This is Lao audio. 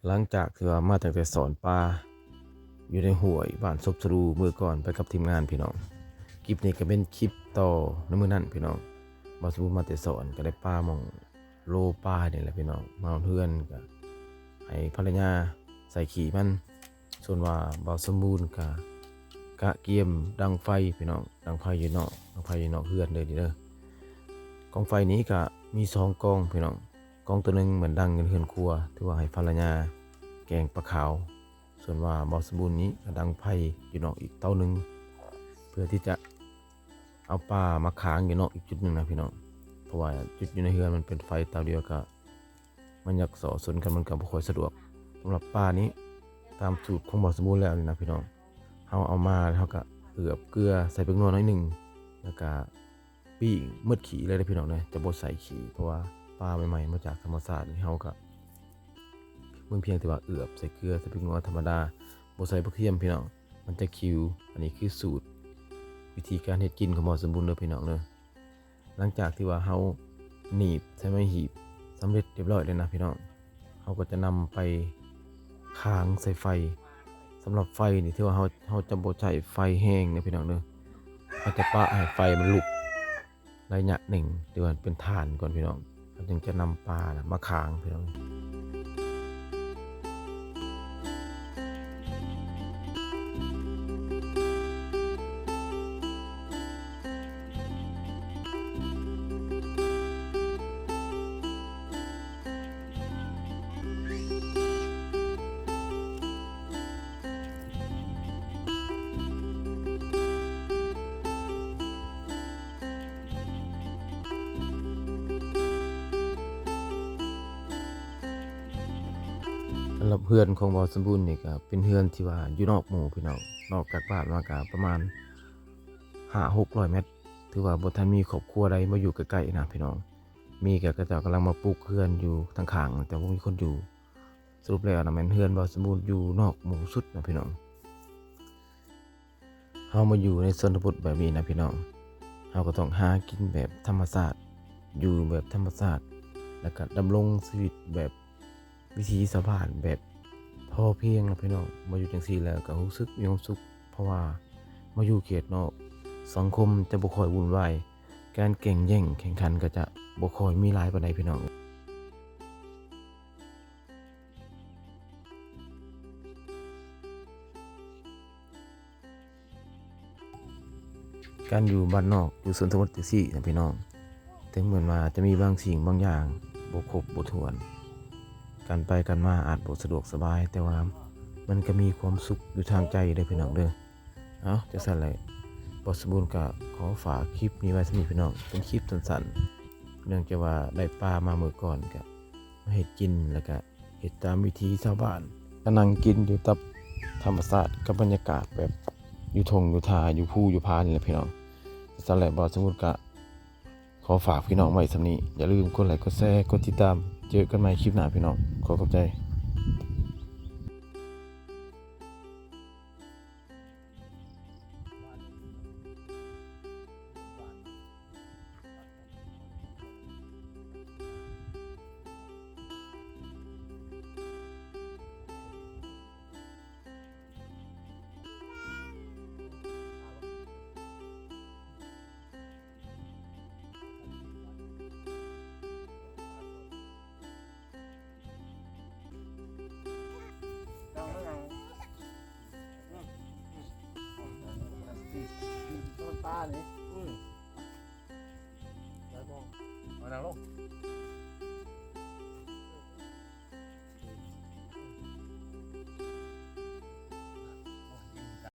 ຫຼັງຈາກທີ່ວ່າມາຕັ້ງແຕ່ສອນປາຢູ່ໃນຫ້ວຍບ້ານສົບສະຫຼູມື້ກ່ອນໄປກັບທີມງານພີ່ນ້ອງ, ຄລິບນີ້ກໍເປັນຄລິບຕໍ່ໃນມື້ນັ້ນພີ່ນ້ອງ. ບ່າວສົມບູນມາແຕ່ສອນກໍໄດ້ປາໝ່ອງໂລປາຍນີ້ແຫຼະພີ່ນ້ອງ, ມາຮອດເຮືອນກໍໃຫ້ພັນລະຍາໃສ່ຂີ້ມັນ. ສ່ວນວ່າບ່າວສົມບູນກະ ກະກຽມດັງໄຟພີ່ນ້ອງ, ດັງໄຟຢູ່ນອກ, ດັງໄຟຢູ່ນອກເຮືອນເດີນີ້ເດີ. ກອງໄຟນີ້ກະມີສອງກອງພີ່ນ້ອງ, ກອງໂຕໜຶ່ງແມ່ນດັງຢູ່ເຮືອນຄົວ ຖືວ່າໃຫ້ພັນລະຍາແກງປາຂາວ. ສ່ວນວ່າບ່າວສົມບູນນີ້ກະດັງໄຟຢູ່ນອກອີກເຕົາໜຶ່ງ ເພື່ອທີ່ຈະ ເອົາປາມາຄ້າງຢູ່ນອກອີກຈຸດໜຶ່ງນະພີ່ນ້ອງ, ເພາະວ່າຈຸດຢູ່ໃນເຮືອນມັນເປັນໄຟເຕົາດຽວ ກະມັນຢາກສໍ້ຊົນກັນ ມັນກະບໍ່ຄ່ອຍສະດວກ. ສຳລັບປານີ້ ຕາມສູດຂອງບ່າວສົມບູນແລ້ວນີ້ນະພີ່ນ້ອງ, ເຮົາເອົາມາແລ້ວເຮົາກະເອືອບເກືອ ໃສ່ແປ້ງນົວໜ້ອຍໜຶ່ງ ແລ້ວກະປີ້ງໝົດຂີ້ເລີຍເດີພີ່ນ້ອງເດີ, ຈະບໍ່ໃສ່ຂີ້ ເພາະວ່າປາໃໝ່ໆມາຈາກທຳມະຊາດນີ້ ເຮົາກະເບິ່ງພຽງແຕ່ວ່າເອືອບໃສ່ເກືອ ໃສ່ແປ້ງນົວທຳມະດາ ບໍ່ໃສ່ບັກທຽມພີ່ນ້ອງ. ມັນຈະຂິວ. ອັນນີ້ຄືສູດວິທີການເຮັດກິນຂອງບ່າວສົມບູນເດີພີ່ນ້ອງເດີ. ຫຼັງຈາກທີ່ວ່າເຮົາໜີບໃສ່ໄມ້ຫີບສຳເລັດຮຽບຮ້ອຍແລ້ວນະພີ່ນ້ອງ, ເຮົາກໍຈະນຳໄປຄ້າງໃສ່ໄຟ. ສຳລັບໄຟນີ້ ຖືວ່າເຮົາ, ເຮົາຈະບໍ່ໃຊ້ໄຟແຮງເດີພີ່ນ້ອງເດີ, ເຮົາຈະປະໃຫ້ໄຟມັນລຸກ ໄລຍະໜຶ່ງ ຫຼືວ່າເປັນຖ່ານກ່ອນພີ່ນ້ອງ, ເຮົາຈຶ່ງຈະນຳປານະມາຄ້າງພີ່ນ້ອງ. ສຳລັບເຮືອນຂອງບ່າວສົມບູນນີ້ກະເປັນເຮືອນທີ່ວ່າຢູ່ນອກໝູ່ພີ່ນ້ອງ, ນອກຈາກບ້ານມາກະປະມານຫ້າຫົກຮ້ອຍແມັດ, ຖືວ່າບໍ່ທັນມີຄອບຄົວໃດມາຢູ່ໃກ້ໆນະພີ່ນ້ອງ. ມີກະເຂົາເຈົ້າກຳລັງມາປຸກເຮືອນຢູ່ທາງຂ້າງ ແຕ່ບໍ່ມີຄົນຢູ່. ສະຫຼຸບແລ້ວນະ ແມ່ນເຮືອນບ່າວສົມບູນຢູ່ນອກໝູ່ສຸດນະພີ່ນ້ອງ. ເຮົາມາຢູ່ໃນຊົນນະບົດແບບນີ້ນະພີ່ນ້ອງ, ເຮົາກໍຕ້ອງຫາກິນແບບທຳມະຊາດ, ຢູ່ແບບທຳມະຊາດ ແລ້ວກໍດຳລົງຊີວິດແບບວິຖີຊາວບ້ານ ແບບພໍພຽງນະພີ່ນ້ອງ. ມາຢູ່ຈັ່ງຊີ້ແລ້ວກໍຮູ້ສຶກມີຄວາມສຸກ, ເພາະວ່າມາຢູ່ເຂດນອກ ສັງຄົມຈະບໍ່ຄ່ອຍວຸ່ນວາຍ, ການແກ່ງແຍ່ງແຂ່ງຂັນກໍຈະບໍ່ຄ່ອຍມີຫຼາຍປານໃດພີ່ນ້ອງ. ການຢູ່ບ້ານນອກ ຢູ່ຊົນນະບົດຈັ່ງຊີ້ນະພີ່ນ້ອງ, ເຖິງແມ່ນວ່າຈະມີບາງສິ່ງບາງຢ່າງບໍ່ຄົບບໍ່ຖ້ວນ, ການໄປການມາອາດບໍ່ສະດວກສະບາຍ, ແຕ່ວ່າມັນກໍມີຄວາມສຸກຢູ່ທາງໃຈເດີພີ່ນ້ອງເດີ. ເອົາ ຈັ່ງຊັ້ນແຫຼະ ບ່າວສົມບູນກໍຂໍຝາກຄລິບນີ້ໄວ້ສ່ຳນີ້ພີ່ນ້ອງ, ເປັນຄລິບສັ້ນໆ ເນື່ອງຈາກວ່າໄດ້ປາມາມື້ກ່ອນ ກໍມາເຮັດກິນ ແລ້ວກໍ ເຮັດຕາມວິຖີຊາວບ້ານ, ກະນັ່ງກິນຢູ່ກັບທຳມະຊາດ ກັບບັນຍາກາດແບບຢູ່ທົ່ງຢູ່ທ່າ ຢູ່ພູຢູ່ຜານີ້ແຫຼະພີ່ນ້ອງ. ຊັ້ນແຫຼະ ບ່າວສົມບູນກະຂໍຝາກພີ່ນ້ອງໄວ້ສ່ຳນີ້, ຢ່າລືມກົດໄລ ກົດແຊ ກົດຕິດຕາມ. ເຈີກັນໃໝ່ຄລິບໜ້າພີ່ນ້ອງ, ຂໍຂອບໃຈ. ປານີ້ ອືມ ໄດ້ບໍ່? ມານັ່ງລົງ.